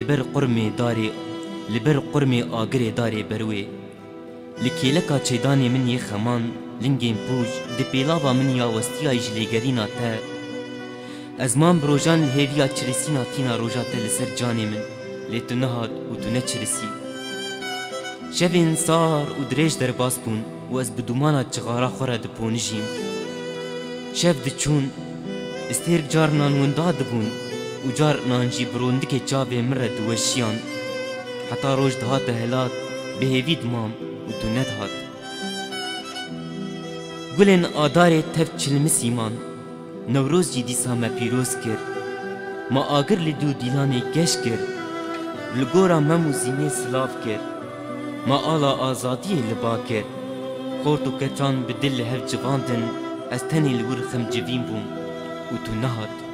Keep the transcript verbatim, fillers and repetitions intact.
ber qurmê darê, li ber qurmê agirê darê berwê. Li kêleka çêdanê min yê xeman, lingên pûj, di pêlava min ya westiyayî ji lêgerîna te. Ez mam bi rojan li hêviya çirisîna tîna roja te li ser canê min, lê tu nehat û tu neçirisî. Şevên sar û dirêj derbas bûn û ez bi dûmana çixara xwe re diponijîm. Şev diçûn, stêrk car nan winda dibûn û car nan jî bi rondikê çavê min re diweşiyan. Heta roj dihate helat, bi hêvî dimam û tu nedihat. Gulên adarê tev çilmisî man. Newroz jî dîsa me pîroz kir. Ma agir li dû dîlanê geş kir. Li gora Mem û Zînê silav kir. Ma ala azadiyê li ba kir. Xort û keçan bi dil li hev civandin, ez tenê li wir xemcivîn bûm û tu nehat.